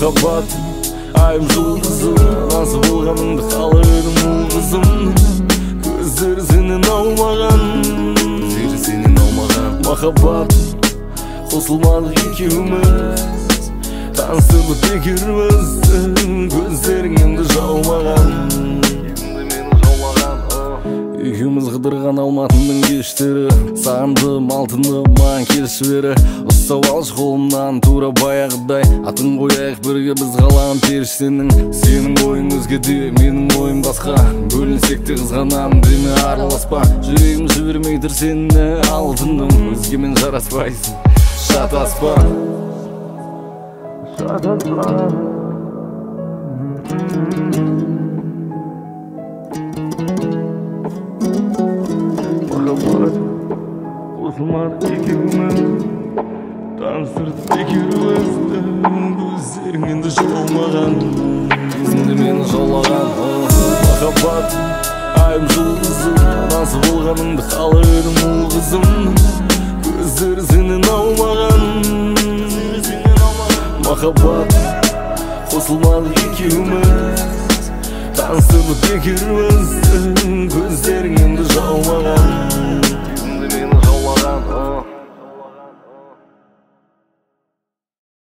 Махаббатым, айым жұлдызым, разы болғаныңды қалар едім ұл қызым. Көздері сенен аумаған, көздері сенен аумаған. Махаббатым, қосылмадық екеуміз, таныстырды бекер бізді, көздерің енді жаумаған. Екеуміз қыдырған Алматының кештері, сағындым алтыным, маған келші бері. Ұстап алшы қолымнан тура баяғыдай, атын қояйық бірге біз қалаған періштенің. Сенің ойың өзгеде, менің ойым басқа, бөлінсек те қызғанамын деме араласпа. Жүрегім жібермей тұр сені алтыным, өзгемен жараспайсың, шатаспа. Шатаспа. Махаббат, қосылмадық екеуміз, таныстырды бекер бізді, көздерің енді жаумаған, кезінде мені жаулаған. Махаббат, айым жұлдызым, разы болғаныңды қалар едім ұл қызым. Көздері сенен аумаған. Махаббат, қосылмадық екеуміз, таныстырды бекер бізді, көздерің енді жаумаған. Кезінде мені жаулаған.